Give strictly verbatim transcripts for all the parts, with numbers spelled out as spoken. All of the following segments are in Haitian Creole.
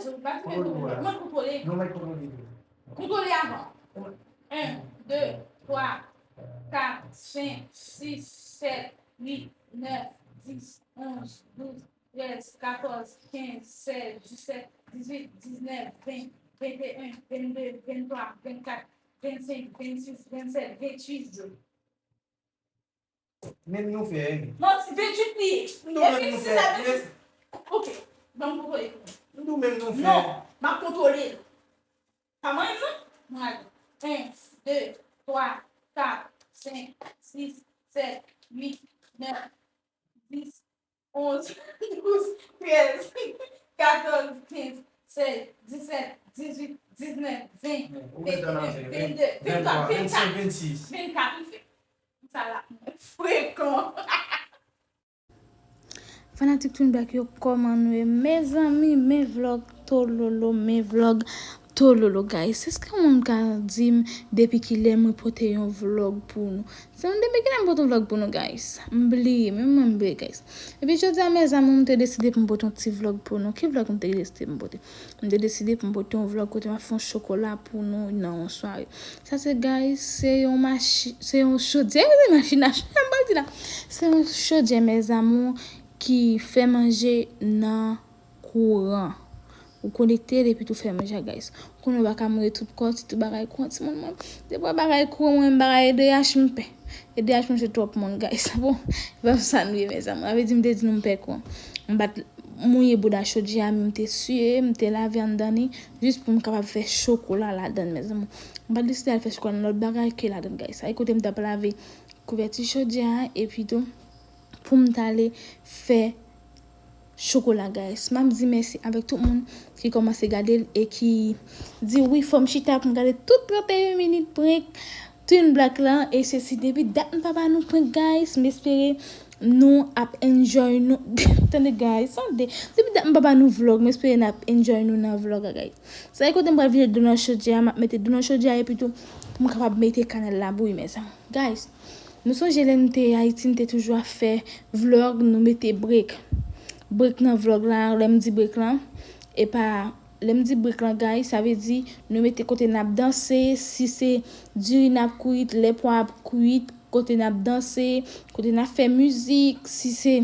Ou pa tire pou mwen. Mwen kontwole. Non, mwen kontwole. Kontwole avan. En, de, twa, kat, senk, sis, sèt, uit, nèf, dis, onz, douz, trèz, katòz, kenz, sèz, disèt, dizuit, diznèf, ven, venteyen, vennde, venntwa, vennkat, vennsenk, vennsis, vennsèt, ventuit. Menm nou fè. Manti, ventuit li ye. Nou menm nou fè. Epi sis a ventuit. Ok. Ban m kontwole. Nou menm nou fè. Non, m ap kontwole l. Pa manyen m non. Mwen ale. En, de, twa, kat, senk, sis, sèt, uit, nèf, dis, onz, douz, trèz, katòz, kenz, sèz, disèt, dizuit, diznèf, ven, venteyen, vennde, venntwa, vennkat, vennsis, vennkat, ou fè. Sa la frekan. Fanatik Twin Black yo, kòman nou ye? Mezanmi, men vlòg tololo, men vlòg tololo, guys. Èske yon moun ka di m depi kilè mwen pote yon vlòg pou nou? Se yon depi kilè m pote yon vlòg pou nou, guys? M bliye, menm mwen m bliye, guys. Epi jodi a, mezanmi, m te deside pou m pote yon ti vlòg pou nou. Ki vlòg m te deside pou m pote? M te deside pou m pote yon vlòg kote m ap fè yon chokola pou nou nan yon sware. Sa se, guys, se yon machi-, se yon chodyè, se machin a chodyè, m pral di la. Se yon chodyè, mes amours, ki fè manje nan kouran. Ou konekte l epi tou fè manje a, guys. Konnen w pa ka mouye tout kò w, sitou bagay kouran, timoun mwen. Depi w bagay kouran, mwen menm bagay E D H m pè. E D H mwen se twòp moun, guys. Bon, e pa sa nou ye, mes amours. Sa vle di m te di nou m pè kouran. M pa t mouye bouda chodyè a, men m te siye, m te lave anndan li, jis pou m kapab fè chokola ladan l, mes amours. M pa t deside al fè chokola nan lòt bagay ke ladan l, guys. Sa e kote m t ap lave kouvèti chodyè a, epi tou, pou m t ale fè chokola, guys. M ap di mèsi avèk tout moun ki kòmanse gade l e ki di, "Wi, fò m chita pou m gade tout trannteyen minit prank Twin Black lan." E se si depi dat m pa ba nou prank, guys, m espere nou ap enjoy nou. Tande, guys, tande. Depi dat m pa ba nou vlòg, m espere n ap enjoy nou nan vlòg la, guys. Sa e kote m pral vide dlo nan chodyè a, m ap mete dlo nan chodyè a, epi tou, pou m kapab mete kanèl la bouyi, mes amours. Guys, nou sonje lè n te Ayiti, n te toujou ap fè vlòg, nou mete brek. Brek nan vlòg la, lè m di brek lan, e pa, lè m di brek lan, guys, sa vle di nou mete kote n ap danse, si se diri n ap kwit, lè pwa ap kwit, kote n ap danse, kote n ap fè mizik, si se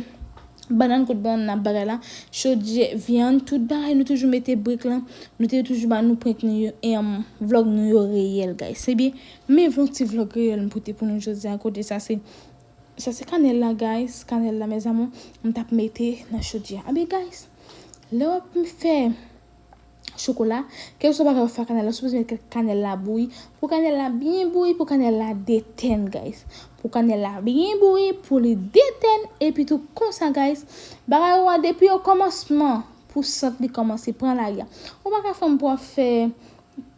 bannann, kout bannann n ap bagay la, chodyè, vyann, tout bagay, nou toujou mete brek lan, nou te toujou ba nou prank nou yo, e, um, vlòg nou yo reyèl, guys. Ebyen, men yon ti vlòg reyèl m pote pou nou jodi a, kote sa se, sa se kanèl la, guys, kanèl la, mes amours, m t ap mete nan chodyè a. Ebyen, guys, lè w ap fè chokola, kèlkeswa bagay w fè ak kanèl la, w sipoze mete kanèl la bouyi. Pou kanèl la byen bouyi, pou kanèl la detenn, guys. Pou kanèl la byen bouyi, pou li detenn, epi tou konsa, guys, bagay ou a depi okòmansman, pou sant li kòmanse pran lari a. Ou pa ka fè m pou w ap fè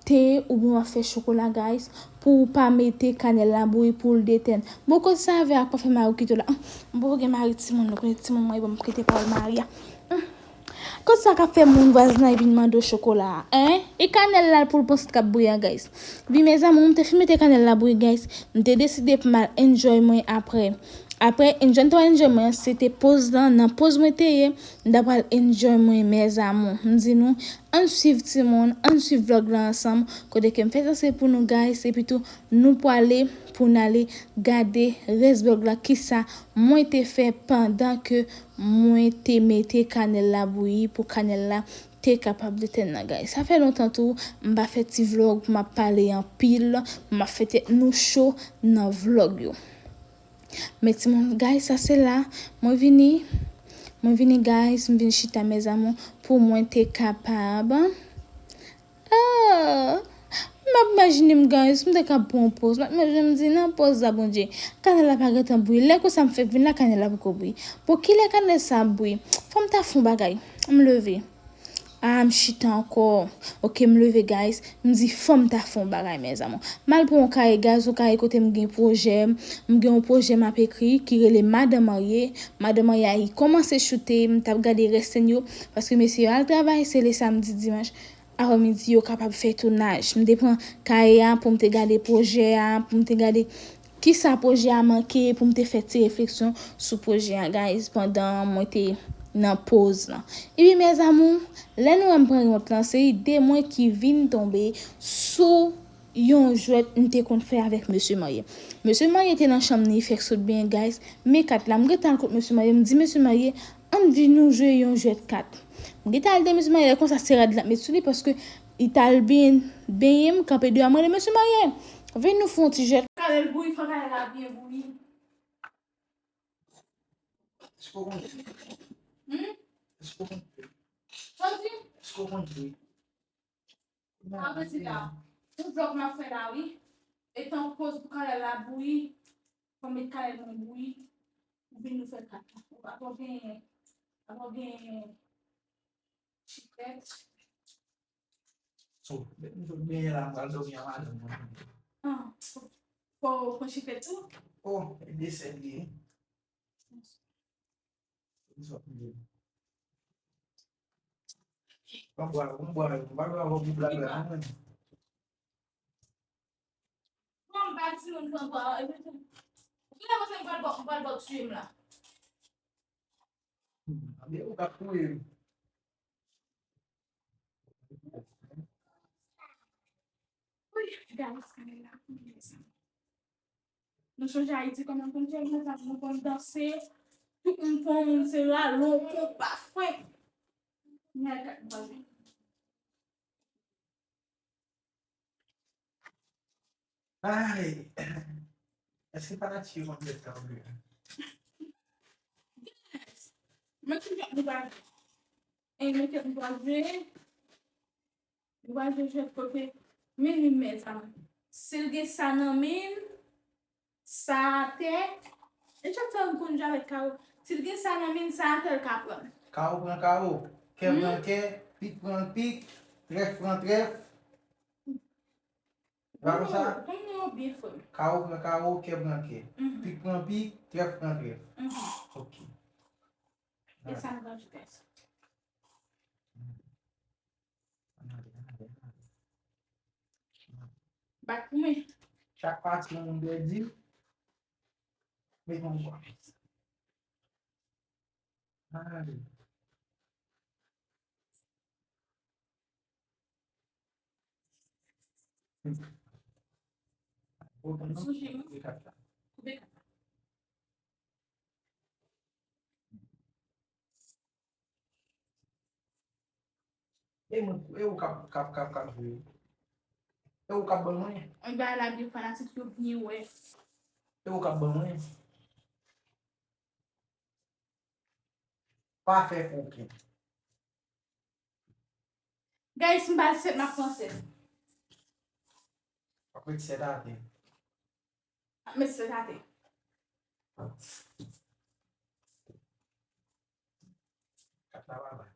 te oubyen w ap fè chokola, guys, pou w pa mete kanèl la bouyi pou l detenn. Bon, koz sa avè ak pafè mari w kite w la. An, m poko gen mari, timoun, nou konnen timoun mwen, bon, m kite pawòl mari a. An. Koz sa k ap fè moun vwazin nan vin mande w chokola a, en? E kanèl la pou l panse t k ap bouyi a, guys. Wi, mes amours, m te fin mete kanèl la bouyi, guys. M te deside pou m al enjoy mwen apre. Apre, enjoy, m te pral enjoy mwen, se te poz lan, nan poz mwen te ye, m ta pral enjoy mwen, mes amours. M di nou, ann swiv timoun, ann swiv vlòg la ansanm, kote ke m fè sa se pou nou, guys, epi tou, nou pwale pou n ale gade rès vlòg la, kisa mwen te fè pandan ke mwen te mete kanèl la bouyi pou kanèl la te kapab detenn nan, guys. Sa fè lontan tou, m pa fè ti vlòg, m ap pale anpil, m ap fè tèt nou cho nan vlòg yo. Men timoun, guys, sa se la, mwen vini, mwen vini, guys, m vin chita, mes amours, pou mwen te kapab. Ah, m ap imajine m, guys, m te ka pran yon poz. M ap imajine m di, nan poz la, Bondye, kanèl la pa gentan bouyi. Lè konsa m fèk vin la, kanèl la poko bouyi. Bon, kilè kanèl sa ap bouyi? Fò m ta fè yon bagay. M leve. Ah, m chita ankò. Ok, m leve, guys. M di, fò m ta fè yon bagay, mes amours. M al pran yon kaye, guys, yon kaye kote m gen pwojè. M gen yon pwojè m ap ekri ki rele Madan Marye. Madan Marye a, li kòmanse choute. M t ap gade rès sèn yo. Paske mesye yo al travay, se le samdi, dimanch. Aprèmidi, yo kapab fè tounaj. M te pran kaye a pou m te gade pwojè a, pou m te gade kisa pwojè a manke, pou m te fè ti refleksyon sou pwojè a, guys, pandan mwen te nan poz lan. Ebyen, mes amours, lè nou wè m pran remòt lan, se ide mwen ki vin tonbe sou yon jwèt m te konn fè avèk mesye Marye. Mesye Marye te nan chanm ni fèk sot byen, guys. Men kat la, m gentan al kot mesye Marye, m di, "Mesye Marye, ann vin nou jwe yon jwèt kat." M gentan al de mesye Marye, lè konsa se rad l ap met sou li, paske li t al byen benyen, m kanpe deyò, mwen di, "Mesye Marye, vin nou fè yon ti jwèt." Kale l bouyi, fò kale la byen bouyi. Èske w konn jwe? Hmm? Èske w konn jwe? Sa w di? Èske w konn jwe? Apre ti la, yon vlòg m ap fè la, wi. Etan poz pou kale la bouyi, fò m met kale mwen bouyi, pou vin nou fè kat la. Apa w genyen, apa w genyen chiklèt? So, depi m sot benyen la, m pral dòmi a madanm mwen. Ah, fò, fò w pran chiklèt tou? Oh, e desè li ye. Bon, bwa, bon, bwa, m pa dwe avè w pou blablabla, non, mwen. Bon, m pa timoun pran bwa, epi tou. Ou genlè panse m pral bò, m pral bò tiye m la. Hmm, anben, ou ka touye m. Wi, guys, kale la, mezanmi. Nou sonje Ayiti kòman nou konn fè, mezanmi, nou konn danse. Tout moun pran moun se ralon, konpa, frenk. Mèt, mèt. Ay, èske fanatik yo konn fè sa ou menm? Yes. Men ki jwèt nou pral jwe? E men ki nou pral jwe? Nou pral jwe jwèt kote men li mèt sa. Si l gen sa nan men l, sa atè. E chak sa m konn jwe avèk Kawo. Si l gen sa nan men l, sa atè l ka pran. Kawo pran kawo, kè pran kè, pik pran pik, trèf pran trèf. Pa konsa? Konn non byen frè m. Kawo pran kawo, kè pran kè. Mhm. Pik pran pik, trèf pran trèf. Mhm. Ok. E sa nou pral jwe sa. Ann ale, ann ale, ann ale. Bat pou mwen. Chak pati yon moun pèdi. Met yon pwen. Ann ale. Sonje mwen. Koupe kat la. Koupe kat la. E mwen, e ou k ap, k ap, k ap, k ap jwe? E ou k ap ban mwen? Mwen bay la byen fanatik yo byen wè. E ou k ap ban mwen? Pa fè koken. Guys, m ba l sèt, m ap pran sèt. W ap met sèt atè. M ap met sèt atè. Kat la pa bat.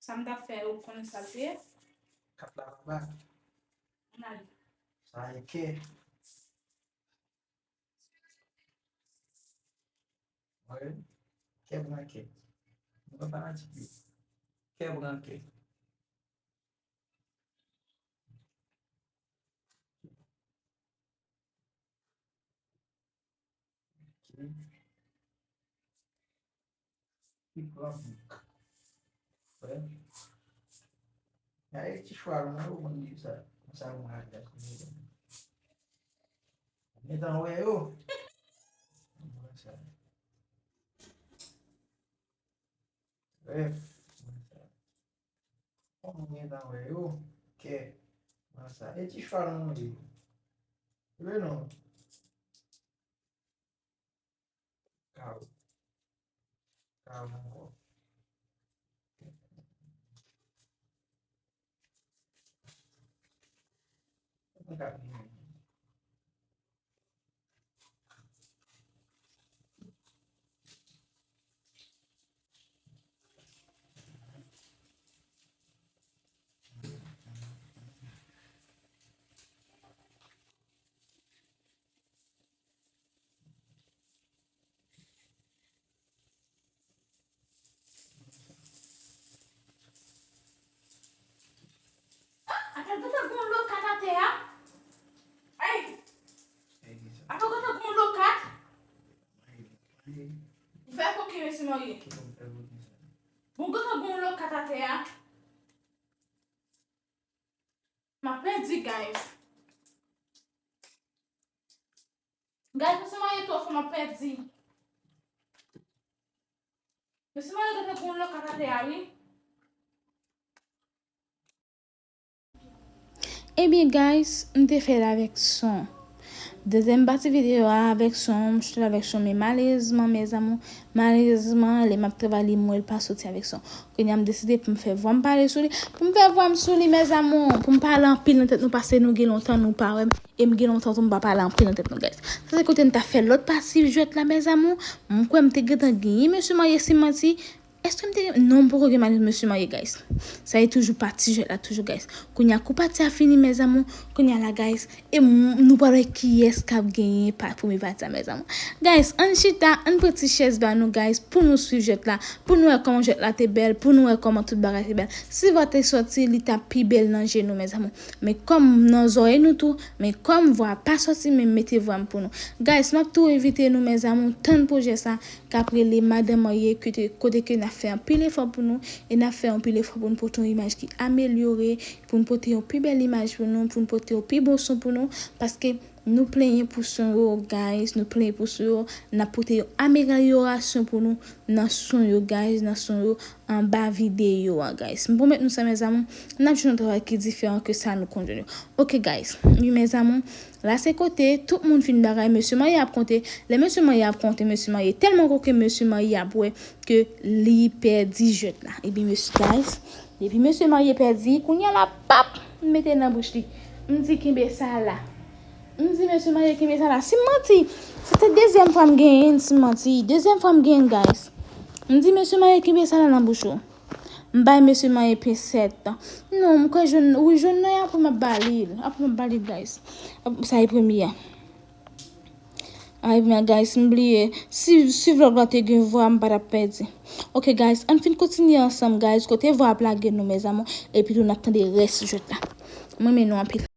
Sa m t ap fè, ou konnen sa l te ye? Kat la pa bat. Ann ale. Sa e kè. Wi. Kè pran kè. Mwen fanatik yo. Kè pran kè. Ok. Ki pran bik. Wè. Gade ti chwa nou yo, konn di sa. Konsa mwen al dat kounye a. Gentan wè yo. Konsa. Bref. Konsa. Kòm mwen gentan wè yo, kè, konsa. E ti chwa nou yo. Vre non. Kawo. Kawo ankò. Mwen ka vini. Ah, atè, atè, gon lòt kat atè a. Mwen ye. Bon, gentan gen yon lokat atè a. M ap pèdi, guys. Guys, mesye Maye twò fò, m ap pèdi. Mesye Maye gentan gen yon lokat atè a, wi. Ebyen, guys, m te fè l avèk son. Dezyèm pati videyo a avèk son, m chita avèk son, men malerezman, mes amours, malerezman, lè m ap travay, li m wè l pa soti avèk son. Kounye a, m deside pou m fè vwa m pale sou li, pou m fè vwa m sou li, mes amours, pou m pale anpil nan tèt nou, paske nou gen lontan nou pa wè m, e m gen lontan tou m pa pale anpil nan tèt nou, guys. Sa se kote m ta fè lòt pati jwèt la, mes amours, m kwè m te gentan genyen mesye Maye, si m manti, èske m te gen, non, m poko gen malerezman mesye Maye, guys. Sa e toujou pati jwèt la, toujou, guys. Kounye a, kou pati a fini, mes amours, kounye a la, guys, e m, nou pral wè kiyès k ap genyen pa, premye pati a, mes amours. Guys, ann chita, ann pran ti chèz ba nou, guys, pou nou swiv jwèt la, pou nou wè kòman jwèt la te bèl, pou nou wè kòman tout bagay te bèl. Si vwa te sòti, li t ap pi bèl nan je nou, mes amours. Men kòm nan zòrèy nou tou, men kòm vwa pa sòti, men m mete vwa m pou nou. Guys, m ap tou envite nou, mes amours, tann pwojè sa, k ap rele Madan Marye, kote, kote ke n ap fè anpil efò pou nou, e n ap fè anpil efò pou nou pote yon imaj ki amelyore, pou nou pote yon pi bèl imaj pou nou, pou nou pote yon pi bon son pou nou, paske nou plenyen pou son yo, guys, nou plenyen pou son yo, n ap pote yon amelyorasyon pou nou nan son yo, guys, nan son yo, anba videyo a, guys. M pwomèt nou sa, mes amours, n ap jwenn yon travay ki diferan ke sa nou konn jwenn yo. Ok, guys, wi, mes amours, la se kote tout moun fin bagay, mesye Maye ap konte. Lè mesye Maye ap konte, mesye Maye tèlman koke, mesye Maye ap wè ke li pèdi jwèt la. Ebyen, mesye, guys, depi mesye Maye pèdi, kounye a la, pap, m mete nan bouch li. M di, kenbe sa la. M di, mesye Maye, kenbe sa la. Si m manti, se te dezyèm fwa m genyen, si m manti. Dezyèm fwa m genyen, guys. M di, mesye Maye, kenbe sa la nan bouch ou. M bay mesye Maye pensèt. Non, m kwè jòn, wi, jòn nan, apre m ap ba li l. Apre m ap ba li l, guys. Sa e premye a. Ay, men, guys, m bliye. Si, si vlòg la te gen vwa, m pa t ap pèdi. Ok, guys, ann fin kontinye ansanm, guys. Kote vwa ap lage nou, mes amours. Epi tou, n ap tande rès jwèt la. Mwen renmen nou anpil.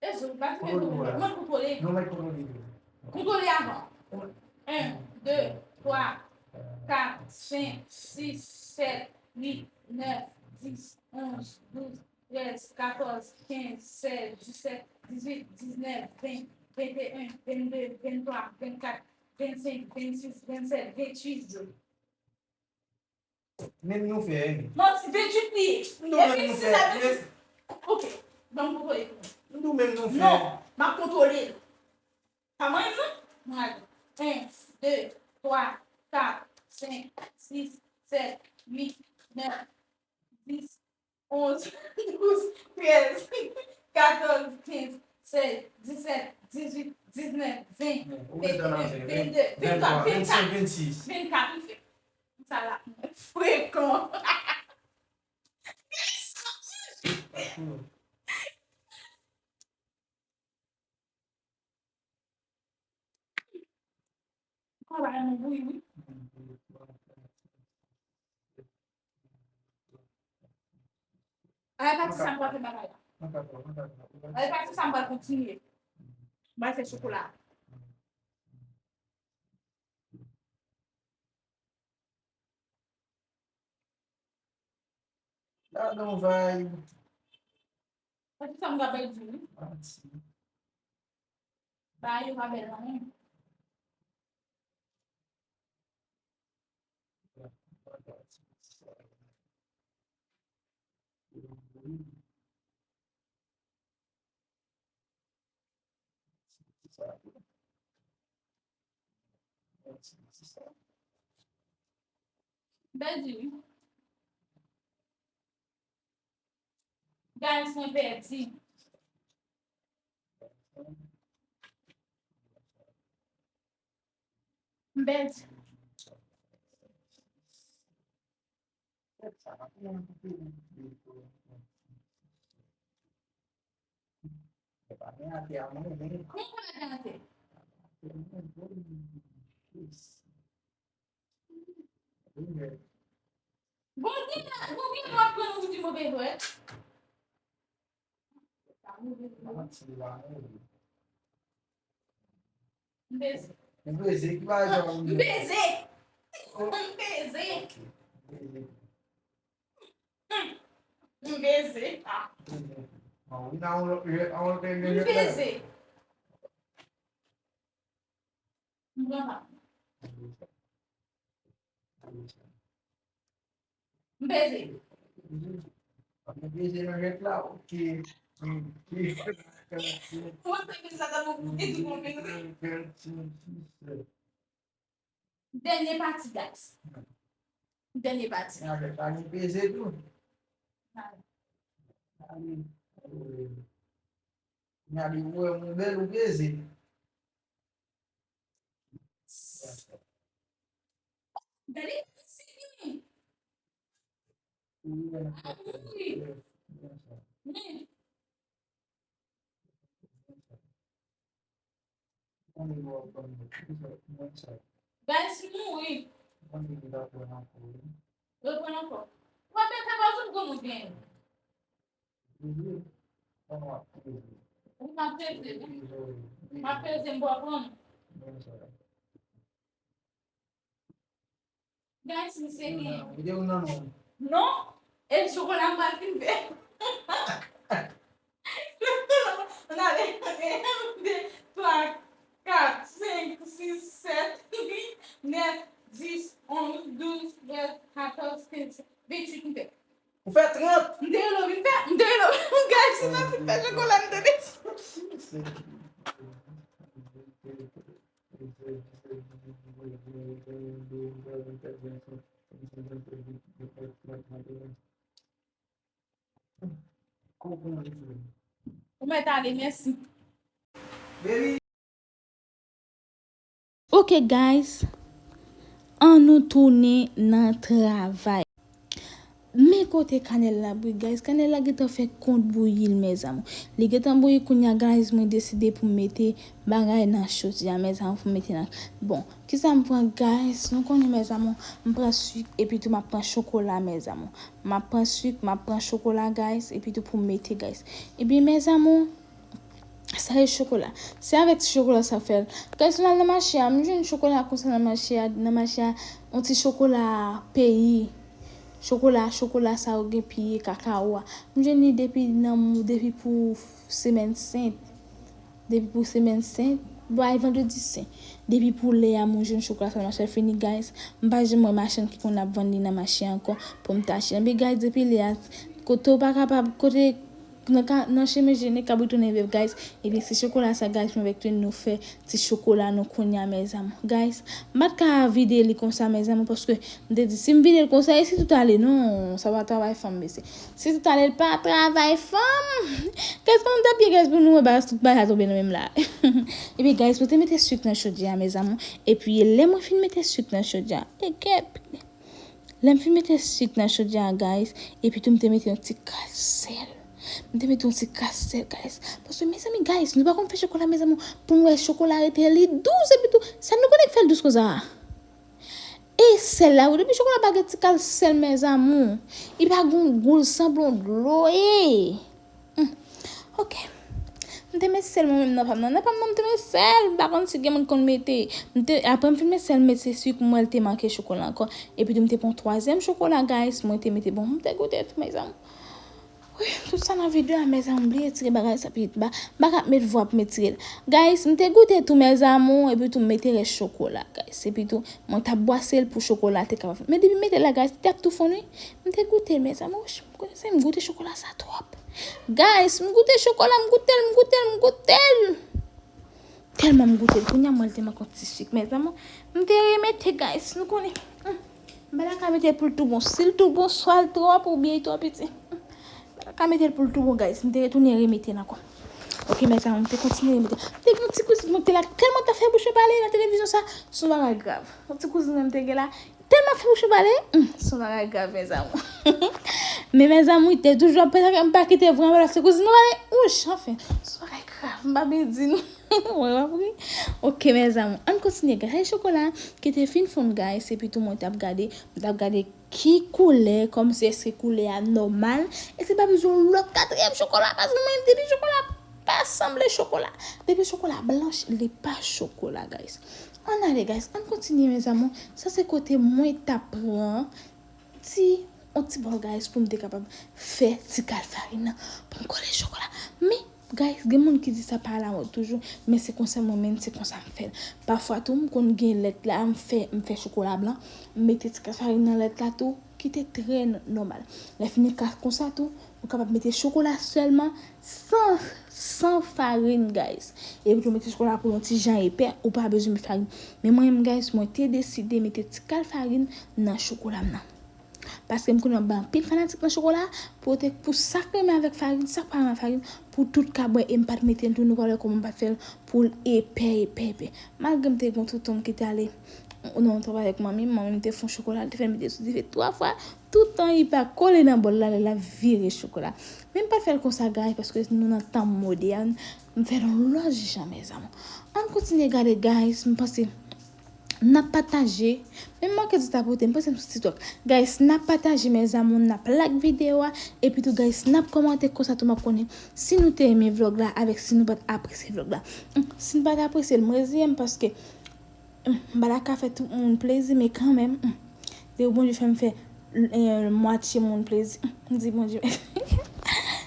Mwen kontwole. Non, mwen kontwole. Kontwole avan. En, de, twa, kat, senk, sis, sèt, uit, nèf, dis, onz, douz, trèz, katòz, kenz, sèz, disèt, dizuit, diznèf, ven, venteyen, vennde, venntwa, vennkat, vennsenk, vennsis, vennsèt, ventuit. Menm nou fè, wi. Manti, ventuit li ye. M di w menm nou fè, sis a ventuit. Ok. Ban m kontwole pou mwen. M di w menm nou fè. Non, m ap kontwole l. Pa manyen m non. Mwen gade. En, de, twa, kat, senk, sis, sèt, uit, nèf, dis, onz, douz, trèz, katòz, kenz, sèz, disèt, dizuit, diznèf, ven, venteyen, vennde, venntwa, vennkat, vennkat, m fè. Sa la, frekan. Kòb la renmen bouyi, wi. Ay, pati sa m pral fè bagay la. Ay, pati sa m pral kontinye. M pral fè chokola. Gade yon vibe. Pati sa m pral bay di, wi. Pati. Bagay yo pa bèl nan men. Bèl di wi. Guys, mwen pèdi. M pèdi. Kòman w pa gen atè? Bon, gen, bon, gen lòt pran nou pou di move jwèt. M peze. M peze, ki bagay sa? M peze. M peze. M peze. M peze. M pran pa. M peze. M peze nan jwèt la, ok. Mwen te peze sa tankou pou te di mwen peze. Dènye pati, guys. Dènye pati. Avèk la, li peze tou. Gade. Gade, ou wè, mwen bèl, ou peze. Gade, se li. Ah, wi. Men. Guys, mouri. Reprann ankò. W ap fè pa sou gwo moun gen. Wi, m ap peze, wi. M ap peze, m pral pran. Guys, misye gen. Non, e chokola m pral fin fè. N ale, en, de, twa, kat, senk, sis, sèt, uit, nèf, dis, onz, douz, trèz, katòz, kenz, ventuit, m fè. Ou fè trant. M te rele w vin fè, m te rele w. Guys, si m ap fin fè chokola, m te desann. Ou mèt ale, mèsi. Baby. Ok, guys, ann nou tounen nan travay. Men kote kanèl la bouyi, guys. Kanèl la gentan fè kont bouyi l, mes amours. Li gentan bouyi kounye a, guys. Mwen deside pou m mete bagay nan choti a, mes amours, pou m mete nan. Bon, kisa m pran, guys? Nou konnen, mes amours, m pran sik, epi tou m ap pran chokola, mes amours. M ap pran sik, m ap pran chokola, guys, epi tou pou m mete, guys. Epi, mes amours, Sa e chokola. Se avèk ti chokola sa fè l. Guys, m al nan mache a, m jwenn chokola konsa nan mache a, nan mache a, yon ti chokola peyi. Chokola, chokola sa yo gen piye kakawo a. M jwenn li depi nan mou, depi pou semèn sent. Depi pou semèn sent, bay vandredi sen. Depi pou lè a, m jwenn chokola sa nan mache a fini, guys. M pa janm wè machann ki konn ap vann li nan mache ankò pou m ta achte. Men guys, depi lè a, kote w pa kapab, kote nan ka, nan chemen jene kabrit ou neve, guys. Ebyen, se chokola sa, guys, mwen avèk Twin nou fè ti chokola nou kounye a, mes amours. Guys, m pa t ka vide li konsa, mes amours, paske m te di, si m vide l konsa, e si tout ale? Non, sa pa travay fanm, mesye. Si tout ale, l pa travay fanm. Guys, kòman m t ap ye, guys, pou nou wè bagay, tout bagay la tonbe nan menm la? Ebyen, guys, mwen te mete sik nan chodyè a, mes amours. Epi, lè mwen fin mete sik nan chodyè a, e kèt. Lè m fin mete sik nan chodyè a, guys, epi tou m te mete yon ti kras sèl. M te mete yon ti kras sèl, guys. Paske, mezanmi, guys, nou pa konn fè chokola, mezanmi, pou n wè chokola rete li dous, epi tou, sa nou konnen k fè l dous konsa a? E sèl la, wi, depi chokola pa gen ti kras sèl, mezanmi, li pa gon gou, l sanble yon dlo, e. Hmm. Ok. M te met sèl mwen menm nan pa m nan. Nan pa m nan, m te met sèl. M pa konn si gen moun konn mete. M te, apre m fin met sèl, m met se sik, m wè l te manke chokola ankò. Epi tou, m te pran twazyèm chokola, guys. Mwen te mete, bon, m te goute tou, mezanmi. Wi, tout sa nan videyo a, mezanmi, m bliye tire bagay sa pitit ba. M pa ka met vwa pou m tire l. Guys, m te goute tou, mezanmi, epi tou, m mete rès chokola, guys. Epi tou, mwen t ap bwase l pou chokola te kapab. Men depi m mete l la, guys, li t ap tou fonn, wi. M te goute l, mezanmi. Wouch, m goute, m goute chokola sa twòp. Guys, m goute chokola, m goute l, m goute l, m goute l. Tèlman m goute l, kounye a m wè l te manke yon ti sik, mezanmi. M te remete, guys, nou konnen. Hmm. M pa ta ka mete l pou l tou bon. Si l tou bon, swa l twòp oubyen li twò piti. Hmm. M pa ta ka mete l pou l tou bon, guys. M te retounen remete l ankò. Ok, mezanmi, m te kontinye remete. M te gen yon ti kouzin mwen ki te la, tèlman t ap fè bouch mwen pale nan televizyon sa, se yon bagay grav. Yon ti kouzin mwen m te gen la, tèlman fè bouch mwen pale, hmm, se yon bagay grav, mezanmi. Men, mezanmi, te toujou ap pete, m pa kite vre, paske kouzin mwen pale, wouch, anfen, se yon bagay grav, m pa byen di nou. Mwen pa pri. Ok, mezanmi, ann kontinye, guys. Sa e chokola ki te fin fonn, guys, epi tou mwen t ap gade, mwen t ap gade ki koulè, kòmsi èske koulè a nòmal, èske pa bezwen yon lòt katriyèm chokola, paske mwen, depi chokola pa sanble chokola, depi chokola blanch, li pa chokola, guys. Ann ale, guys, ann kontinye, mezanmi. Sa se kote mwen t ap pran ti, yon ti bòl, guys, pou m te kapab fè ti kal farin nan, pou m kole chokola. Men, guys, gen moun ki di sa pa alamòd toujou, men se konsa mwen menm, se konsa m fè l. Pafwa tou, m konn gen lèt la, m fè, m fè chokola blan, m mete ti kal farin nan lèt la tou, ki te trè n-, nòmal. Lè fini ka konsa tou, ou kapab mete chokola sèlman, san, san farin, guys. Epi tou mete chokola pou yon ti jan epè, ou pa bezwen met farin. Men mwen menm, guys, mwen te deside mete ti kal farin nan chokola m nan. Paske m konnen m ba anpil fanatik nan chokola, pou te, pou sa k renmen avèk farin, sa k pa renmen avèk farin, pou tout ka bwè, e m pa t mete l tou, nou pral wè kòman m pa t fè l pou l epè, epè, epè. Malgre m te gen yon tonton m ki te ale, nan yon travay avèk manmi m, manmi m te fè yon chokola, li te fè l mete sou dife twa fwa, toutan li pa kole nan bòl la, lè l ap vire chokola. Men m pa t fè l konsa, guys, paske nou nan tan modèn, m fè l yon lòt jan, mezanmi. Ann kontinye gade, guys, m panse n ap pataje. Men m manke di tapote, m panse m sou TikTok. Guys, n ap pataje, mezanmi, n ap like videyo a. Epi tou, guys, n ap kòmante, konsa tou m ap konnen si nou te renmen vlòg la avèk si nou pa t apresye vlòg la. Hmm, si n pa t apresye l, m reziyen m paske, hmm, m pa ta ka fè tout moun plezi, men kanmenm, hmm, depi Bondye fè m fè, eh, mwatye moun plezi, hmm, m di Bondye mèsi.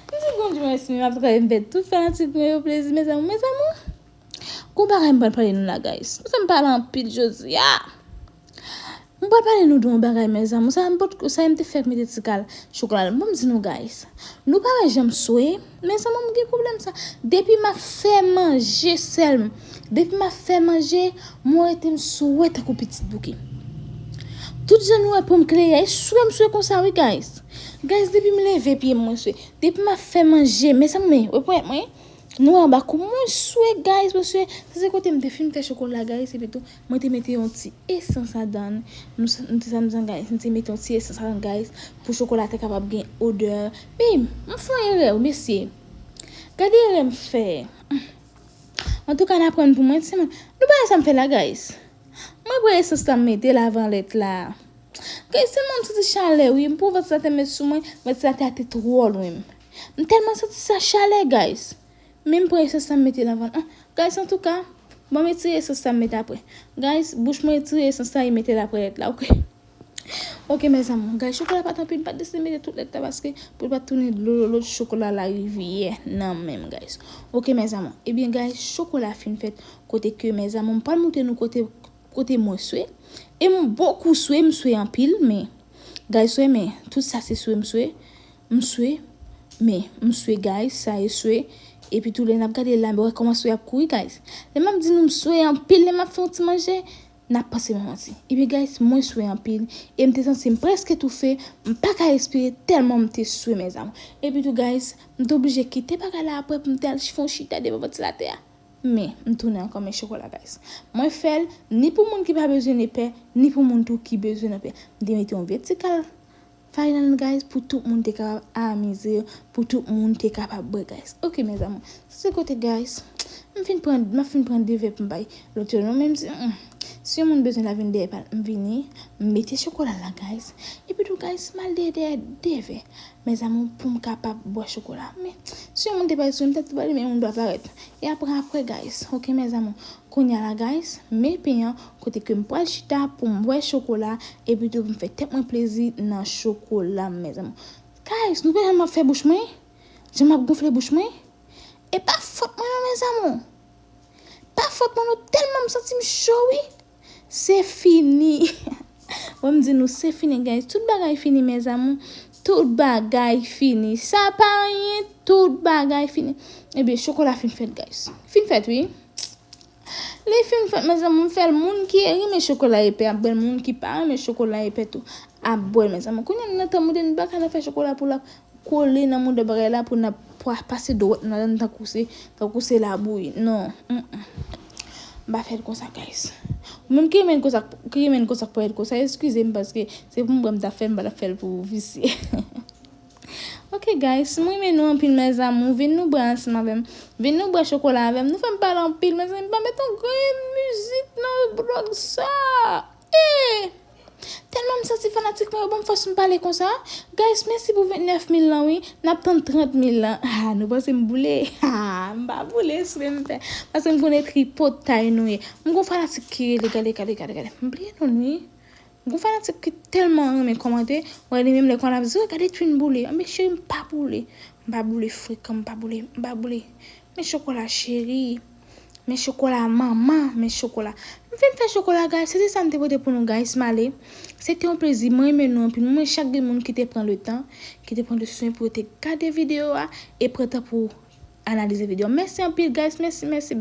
M di Bondye mèsi, men m ap travay, m fè tout fanatik mwen yo plezi, mezanmi, mezanmi. Gon bagay m pral pale nou la, guys. Sa m pale anpil jodi a. M pral pale nou de yon bagay, mezanmi. Sa m pot, sa m te fèk mete ti kal chokola la. Bon, m di nou, guys. Nou pa wè jan m swe. Mezanmi, m gen pwoblèm sa. Depi m ap fè manje sèlman. Depi m ap fè manje, mwen rete m swe tankou pitit bouke. Tout jan nou wè po m klere, e swe m swe konsa, wi, guys. Guys, depi m leve pye m, mwen swe. Depi m ap fè manje, mezanmi, wè ponyèt mwen. Nou wè anba kou mwen swe, guys, paske sa se kote m te fin fè chokola, guys, epi tou, mwen te mete yon ti esans ladan. Nou, nou te sa, nou te, guys, nou te mete yon ti esans ladan, guys, pou chokola te kapab gen odè. Men, m fè yon erè, wi, mesye. Gade erè m fè. Antouka, n aprann pou mwen, ti moun. Nou pa wè sa m fè la, guys. Mwen pran esans la, m mete l avan lèt la. Guys, tèlman m santi chalè, wi. M pran vant sa te met sou mwen, vant sa te ate twò lwen m. M tèlman santi sa chalè, guys. Men m pran esans sa m mete l anvan. Ah, guys, antouka, bon, m retire esans sa m mete apre. Guys, bouch mwen retire esans sa e mete l apre lèt la, oke? Oke, mes amours, guys, chokola pa t anpil, m pa t deside mete tout lèt la paske pou l pa t tounen dlo lòt chokola larivyè nan men m, guys. Oke, mes amours. Ebyen, guys, chokola fin fèt kote ke, mes amours, m pral montre nou kote, kote mwen swe. E m bokou swe, m swe anpil, men, guys, swe, men, tout sa se swe m swe. M swe, men, m swe, guys, sa e swe. Epi tou lè n ap gade la, wè kòman swe ap kouri, guys. Lè m ap di nou m swe anpil, lè m ap fè yon ti manje, n ap panse m manti. Ebyen, guys, mwen swe anpil. E m te santi m prèske toufe. M pa ka respire tèlman m te swe, mes amours. Epi tou, guys, m te oblije kite bagay la apre pou m te al fè yon chita devan vantilatè a. Men, m tounen ankò, men chokola, guys. Mwen fè l ni pou moun ki pa bezwen nepè, ni pou moun tou ki bezwen nepè. M te mete yon vètikal fay nan l, guys, pou tout moun te kapab amize yo, pou tout moun te kapab bwè, guys. Oke, mes amours. Sa se kote, guys. M fin pran, m ap fin pran de vè pou m bay lòt yo non, men m di, mm, si yon moun bezwen l ap vin dèyè pa l, m vini, m mete chokola la, guys. Epi tou, guys, m al dèyè, dèyè de vè, mes amours, pou m kapab bwè chokola. Men, si yon moun te parèt sou mwen, m t ap tou bale, men moun pa parèt. E apre, apre, guys. Oke, mes amours. Kounye a la, guys, men pen an, kote ke m pral chita pou m bwè chokola, epi tou pou m fè tèt mwen plezi nan chokola m, mes amours. Guys, nou wè jan m ap fè bouch mwen? Jan m ap gonfle bouch mwen? E pa fòt mwen non, mes amours. Pa fòt mwen non, tèlman m santi m cho, wi. Se fini. Wè m di nou, se fini, guys. Tout bagay fini, mes amours. Tout bagay fini. Sa pa anyen, tout bagay fini. Ebyen, chokola fin fèt, guys. Fin fèt, wi. Li fin fèt, mes amours, m fè l. Moun ki renmen chokola epè ap bwè l, moun ki pa renmen chokola epè tou ap bwè l, mes amours. Kounye a, nou nan tan modèn, nou pa ka nan fè chokola pou l ap kole nan mouda bagay la pou n ap pa-, pase dwèt nou ladan l tankou se, tankou se labouyi. Non. Mm, mm. M pa fè l konsa, guys. Ou menm ki renmen l konsa, ki renmen l konsa, k pral konsa, eskize m paske se pou m bwè m ta fè, m pa t ap fè l pou visye. Oke, guys, m renmen nou anpil, mes amours. Vin nou bwè ansanm avè m. Vin nou bwè chokola avè m. Nou fè m pale anpil, mezanmi. M pa met yon grenn mizik nan blòg sa. Eh! Tèlman m santi fanatik mwen yo ban m fòs m pale konsa. Guys, mèsi pou vennèf mil lan, wi. N ap tann trant mil lan. Ah, nou panse m boule? Ah, m pa boule, frè m pè. Paske m konnen tripotay nou ye. M gon fanatik ki rele, gade, gade, gade, gade. M bliye non l, wi. M gon fanatik ki tèlman renmen kòmante. Wè, li menm lè konn ap di, "Gade Twin boule." Anben, cheri, m pa boule. M pa boule frekan, m pa boule, m pa boule. Men chokola cheri. Men chokola manman, men chokola. M fin fè chokola, guys. Se te sa m te pote pou nou, guys. M ale. Se te yon plezi. Mwen renmen nou anpil. Mwen chak gen moun ki te pran le tan, ki te pran le swen pou yo te gade videyo a e pran tan pou analize videyo. Mèsi anpil, guys. Mèsi, mèsi.